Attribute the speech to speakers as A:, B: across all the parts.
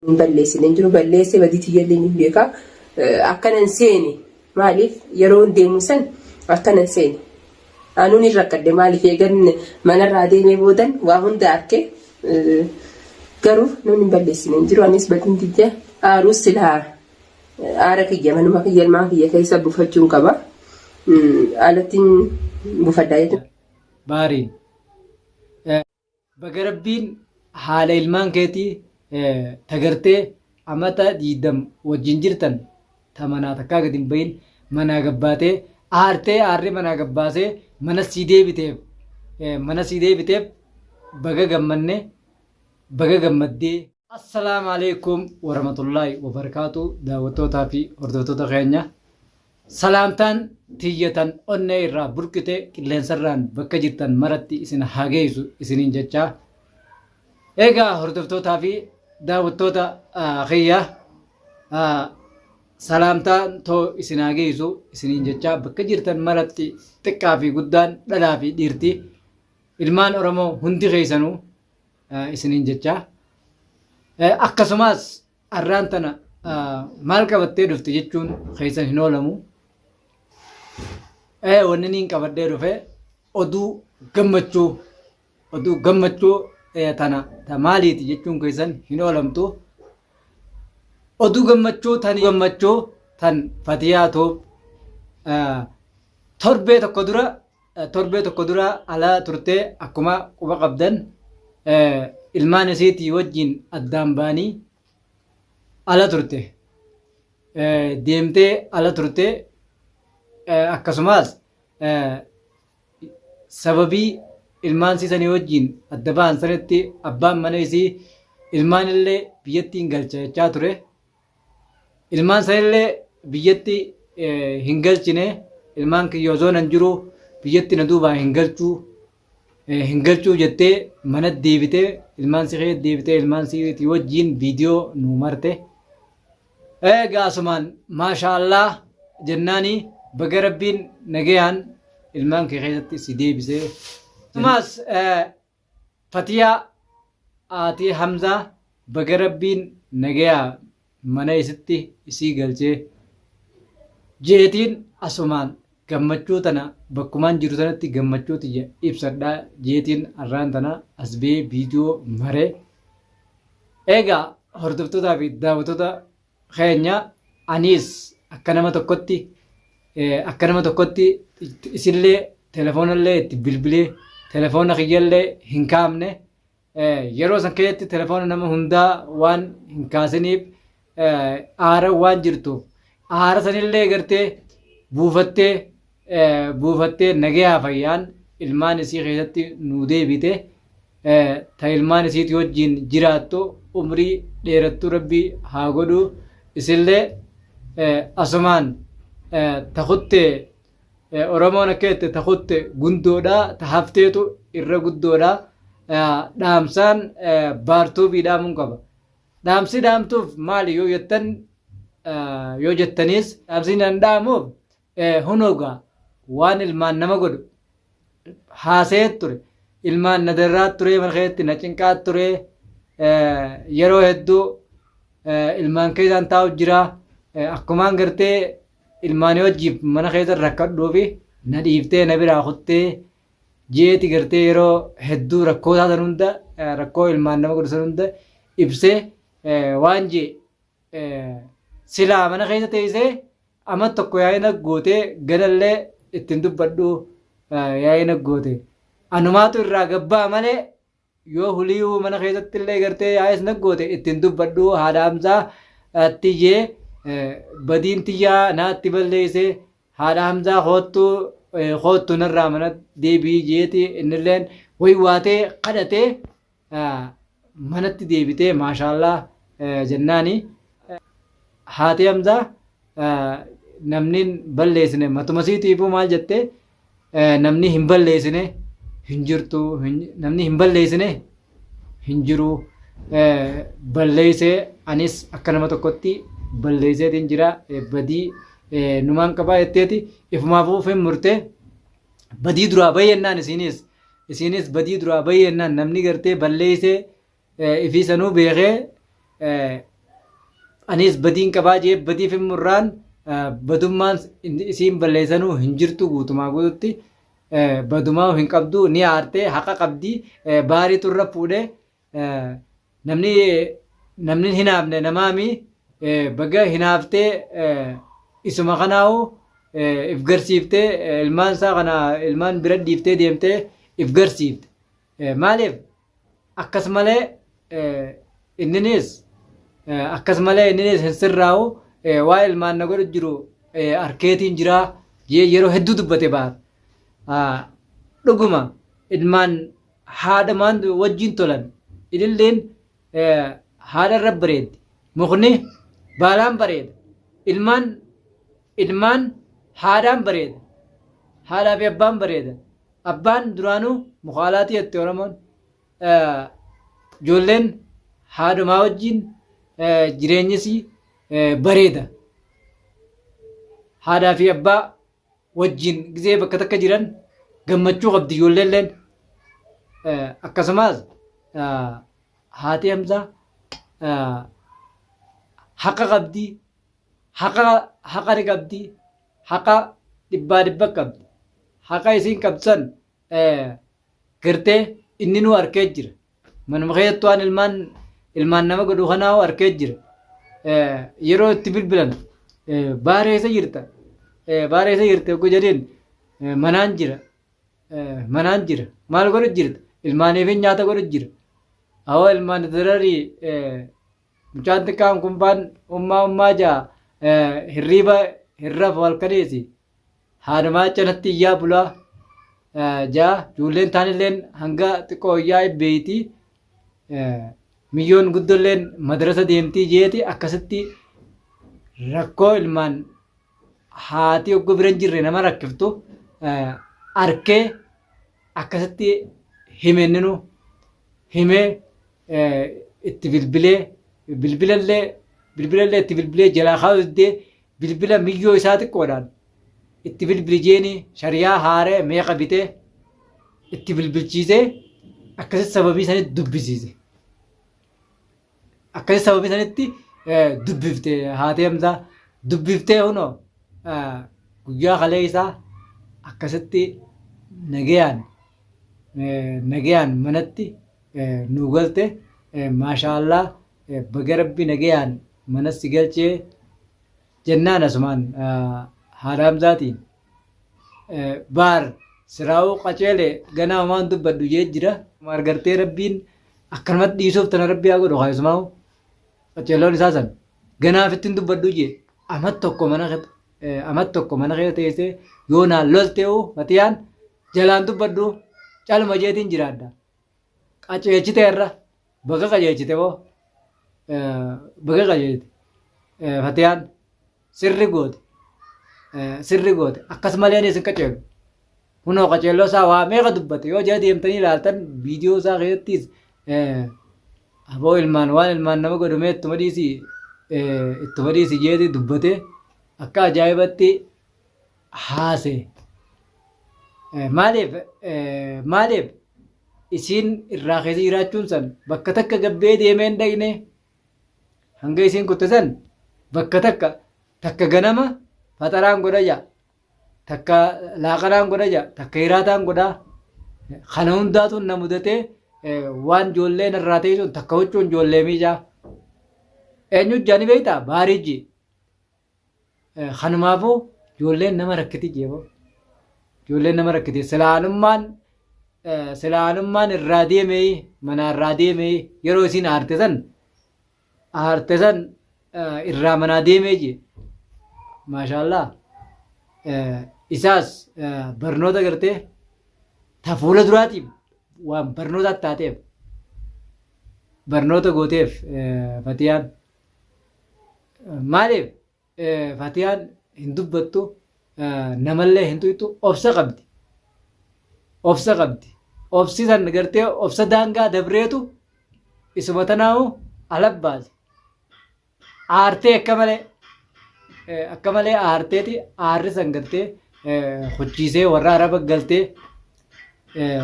A: Hin balleessine hin jiru balleesse badii tiyyallee ni beeka. Akkanan seene maaliif yeroon deemu san akkanan seene. Anuun hin rakkadhe maaliif eegan manarraa deemee boodan waa hunda arke garuu namni hin balleessine hin jiru anis badiin tiyya aaruus silaa aara kiyya manuma kiyya ilmaan kiyya keessa bufachuun qaba. Alattiin bufadhaa jechuudha.
B: Baariin. Baga Rabbiin haadha ilmaan keetii ta gartee amata 20 wajjin jirtan ta manaa takkaa gad hin bahin manaa gad baatee aartee aarree manaa gad baasee mana sii deebiteef mana sii deebiteef baga gammanne baga gammaddee. Assalaamu alaikum warahmatullaahi wabarakaatu daawwattootaa fi hordoftoota keenya Salaamtaan tiyya tan onnee irraa burqite qilleensarraan bakka jirtan maratti isin haa geessu isiniin jechaa. Egaa hordoftootaa fi daawwattoota kiyya salaamtaan too isin haa geessu isiniin jechaa bakka jirtan maratti xiqqaa fi guddaan dhalaa fi dhiirti ilmaan Oromoo hundi keessanuu isiniin jechaa. Akkasumas Arraan tana maal qabattee dhufte jechuun keessan hin oolamu. Wanni niin qabadhee dhufe oduu gammachuu oduu gammachuu tana ta maaliiti jechuun keessan hin oolamtu. Oduu gammachuu tan gammachuu tan Fatiyaa Tuub torbee tokko dura Torbee tokko dura ala turtee akkuma quba qabdan ilmaan isiitii wajjin addaan ba'anii ala turte. Deemtee ala turte akkasumas sababii ilmaan isii sanii wajjin adda ba'an sanitti abbaan mana isii ilmaan illee biyyatti hin galcha jechaa ture. Ilmaan sanillee biyyatti hin galchine ilmaan kiyya osoo nan jiru biyyatti na duubaa hin galchuu hin galchuu jettee mana deebitee ilmaan si keessa deebitee ilmaan siiti wajjiin viidiyoo nu marte. Egaa asumaan maashaa Allah jennaani baga rabbiin nagayaan ilmaan kee keessatti si deebisee. Asumaas Fatiyaa Aatii Hamzaa baga rabbiin nagayaa mana isitti isii galchee jeetiin asumaan gammachuu tana bakkumaan jiru tanatti gammachuu tiyya ibsadha jeetiin arraan tana as bee viidiyoo mare eegaa hordoftootaa fi daawwattoota keenya aniis akka nama tokkotti akka nama tokkotti isillee telefoonallee itti bilbilee telefoona kiyyallee hin kaafne yeroo san keessatti telefoona nama hundaa waan hin kaasiniif aara waan jirtuuf aara sanillee gartee buufattee buufattee nagayaa fayyaan ilmaan isii keessatti nuu deebite ta ilmaan isiitii wajjiin jiraattu umrii dheerattu rabbi haa godhu isillee asumaan ta kutte oromoon akka jette ta kutte gundoodha ta hafteetu irra guddoodha dhaamsaan baartuubii dhaamuun qaba dhaamsi dhaamtuuf maali yoo jettan yoo jettaniis dhaamsi nan dhaamuuf Hunoogaa waan ilmaan nama godhu haasa'ee ture. Ilmaan na darraa ture mana keessatti na cinqaa ture. Yeroo hedduu ilmaan keessaan taa'u jira. Akkumaan gartee ilmaanii wajjiif mana keessa rakkadhuufi na dhiiftee na biraa kuttee jeeti gartee yeroo hedduu rakkoo isaa san hunda rakkoo ilmaan nama godhu san hunda ibsee waan jee silaa mana keessa teessee ama tokko yaa'ina gootee ganallee ittiin dubbadhu yaa'ina goote. Anumaatu irraa gabbaa malee yoo huliyuu mana keessatti illee gartee yaa'is na goote ittiin dubbadhu haadha Hamzaa tiyyee badiin tiyyaa naatti balleesse haadha Hamzaa koottu koottu narraa mana deebi'i jeeti innilleen waywaatee kadhatee manatti deebitee maashaallah jennaani haati Hamzaa namni hin balleessine matuma siitiifuu maal jette namni hin balleessine hin jirtu namni hin balleessine hin jiru balleessee anis akka nama tokkotti balleesseetiin jira badii numaan qabaa jetteeti ifumaafuu ufin murtee badii duraa bayyannaan isiinis isiinis badii duraa bayyannaan namni gartee balleessee ifii sanuu beekee Anis badiin qabaa jee badiif hin murraan badummaan isiin balleessanuu hin jirtu guutumaa guututti badumaa hin qabdu ni aartee haqa qabdi baariitu irra fuudhee namni namni hinaafne namaami baga hinaaftee isuma kanaahu if garsiiftee ilmaan isaa kana ilmaan bira dhiiftee deemtee if garsiifte maaliif akkas malee inninis akkas malee inninis hin sirraa'u waa ilmaan na godhu jiru arkeetiin jiraa yeroo hedduu dubbate baar dhuguma ilmaan haadhumaan wajjin tolan ililliin haadha irra bareeddi mukni baalaan bareeda ilmaan ilmaan haadhaan bareeda haadhaa fi abbaan bareeda abbaan duraanuu mukaalaatii jette oromoon ijoolleen haadhumaa wajjin jireenyis bareeda haadhaa fi abbaa wajjin gizee bakka takka jiran gammachuu qabdi ijoolleelleen. Akkasumas haati Hamzaa haqa qabdi haqa haqa ni qabdi haqa dhibbaa dhibba qabdi haqa isiin qabdu san Gartee inni nuu arkee jira. Manuma keessatti waan ilmaan ilmaan nama godhu kanaa arkee jira. Yeroo itti bilbilan baara eessa jirta? Baara eessa jirta yogguu jedheen manaan jira. Manaan jira. Maal godhu jirta? Ilmaaniif nyaata godhu jira. Awoo ilmaan dararii mucaan xiqqaan kun baan ummaa ummaa jaa hirriiba hin rafu halkaniisi. Haadhumaa canatti iyyaa bulaa jaa ijoolleen taanilleen hanga xiqqoo iyyaa beeyti miyyoon guddolleen madrasa deemtii jeeti akkasitti rakkoo ilmaan haati ogguu bira hin jirre nama rakkiftu arkee akkasitti hime inninu himee itti bilbilee bilbilallee bilbilallee itti bilbilee jalaa kaa'u diddee bilbila miyyoo isaa xiqqoodhaan itti bilbili jeeni shariyaa haaree meeqa bitee itti bilbilchiisee akkasitti sababii sanitti dubbisiise. Akkasitti sababii sanitti dubbifte haatee Hamzaa dubbiftee hunoo guyyaa kalee isaa akkasitti nagayaan nagayaan manatti nu galte maashaallaa baga rabbi nagayaan mana si galchee jennaan asumaan haadha Hamzaatiin baar siraa'uu qaceele ganaa homaan dubbadhu jee jira. Argartee rabbiin akkanumatti dhiisuuf tana rabbi haa godhu kaayisumaa'u qaceelloon isaa san ganaaf ittiin dubbadhu jee amat tokko mana amat tokko mana keessa teessee yoo naan loltee'u fatiyaan jalaan dubbadhu caluma jeetiin jiraadha. Qaceelchite irra Baga qajeelchite boo. Baga qajeelchite. Fatiyaan sirri goote. Sirri goote. Akkas malee ani isin qaceelu. Kunoo qaceelloo isaa waa meeqa dubbate yoo jala deemtanii ilaaltan viidiyoo isaa keessattis aboo ilmaan waan ilmaan nama godhu mee ittuma dhiisi ittuma dhiisi jeeti dubbate akka ajaa'ibatti haase. Maaliif maaliif isiin irraa keessa jiraachuun san bakka takka gabbee deemee hin dhaqne hanga isiin kutte san bakka takka takka ganama faxaraan godha ja'a takka laaqanaan godha ja'a takka hiraataan godha kana hundaatu na mudatee waan ijoolleen irraa ta'e sun takka huccuun ijoollee miicaa eenyu jaani beektaa baarii ji Kanumaafuu ijoolleen nama rakkiti jeeboo. Ijoolleen nama rakkiti. Silaanummaan silaanummaan irraa deemee manaa irraa deemee yeroo isiin aarte san aarte san irraa manaa deemee jee. Maashaallah. Isaas barnoota gartee ta fuula duraatiif waan barnoota taateef barnoota gooteef fatiyaan. Maaliif Fatiyaan hin dubbattu namallee hin tuytu obsa qabdi. Obsa qabdi. Obsi san gartee obsa daangaa dabreetu isuma tanaa'u ala baase. Aartee akka malee akka malee aarteeti aarri san gartee hucciisee warra araba galtee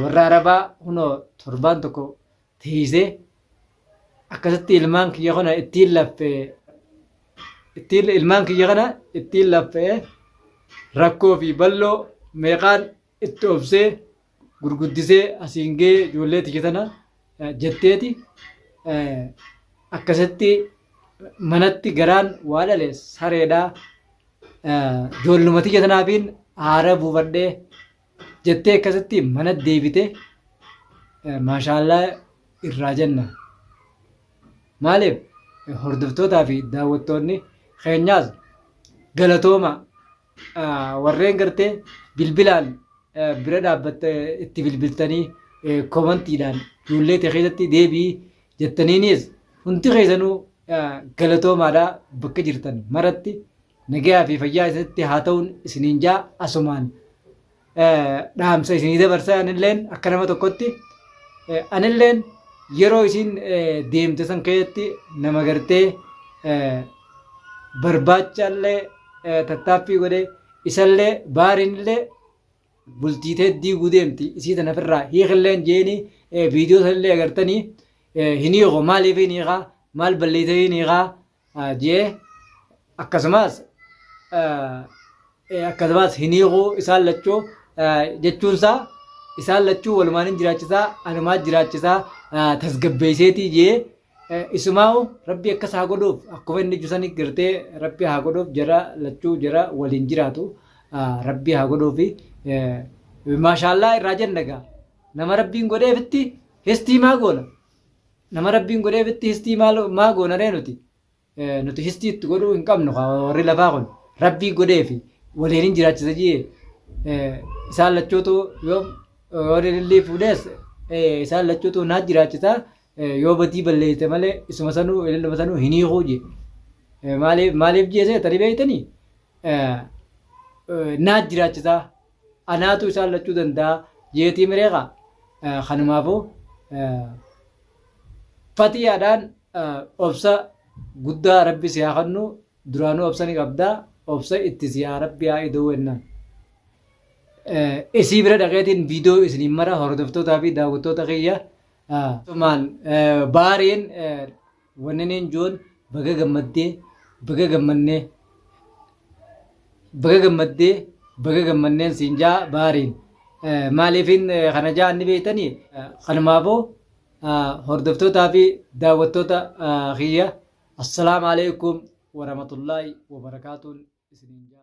B: warra arabaa kunoo torbaan tokko tiisee akkasitti ilmaan kiyya kana ittiin laffe Ittiin ilmaan kiyya kana ittiin laffa'ee rakkoo fi balloo meeqaan itti obsee gurguddisee asiin ga'ee ijoollee tiyya tana jetteeti akkasitti manatti garaan waa dhale sareedha. Ijoolluma tiyya tanaafiin haara buufadhee jettee akkasitti mana deebite maashaallaa irraa jenna. Maaliif hordoftootaa fi daawwattoonni keenyaas galatooma warreen gartee bilbilaan bira dhaabbatte itti bilbiltanii komantiidhaan ijoollee ta'e keessatti deebii jettaniinis hundi keessanuu galatoomaadha bakka jirtan maratti nagayaa fi fayyaa isinitti haa ta'uun isiniin jaa asumaan dhaamsa isinii dabarsa anilleen akka nama tokkotti anilleen yeroo isin deemte san keessatti nama gartee barbaachallee tattaaffii godhe isallee baariinillee bultii tee diiguu deemti isii tana ofirraa hiikilleen jeeni viidiyoo sanillee agartanii hin hiiku maaliif hin hiikaa maal balleessee hin hiikaa jee akkasumas akkasumas hin hiikuu isaan lachuu jechuunsaa isaan lachuu walumaan hin jiraachisaa anumaa jiraachisaa tasgabbeesseetii jee Isumaa'u rabbi akkas haa godhuuf akkuma inni jusani gartee rabbi haa godhuuf jara lachuu jara waliin jiraatu rabbi haa godhuufi maashaallaa irraa jenna egaa nama rabbiin godheefitti histii maa goona nama rabbiin godheefitti histii maa goona ree nuti Nuti histii itti godhuu hin qabnu kaa warri lafaa kun rabbii godheefi waliin hin jiraachisa jee isaan lachuutu yoo yoo ilillii fuudhees isaan lachuutu naa jiraachisa yoo badii balleessite malee isuma sanuu ililluma sanuu hin hiikuu jee maaliif maaliif jeesee tani beektanii naa jiraachisa anaatu isaan lachuu danda'a jeetii mireeqa kanumaafuu Fatiyaadhaan obsa guddaa rabbi si haa kennu duraanuu obsa ni qabda obsa itti si haa rabbi haa ida'u jennaan. Isii bira dhaqeetiin viidiyoo isiniin mara hordoftootaa fi daawwattoota kiyya asumaan baariin wanniniin joon baga gammaddee baga gammannee baga gammaddee baga gammanneen siin jaa baariin maaliifin kana jaa ni beektanii kanumaafuu Hordoftootaa fi daawwattoota kiyya Assalaamu Aleeykum Warahmatullaahi Wabarakaatuun isiniin ja'a.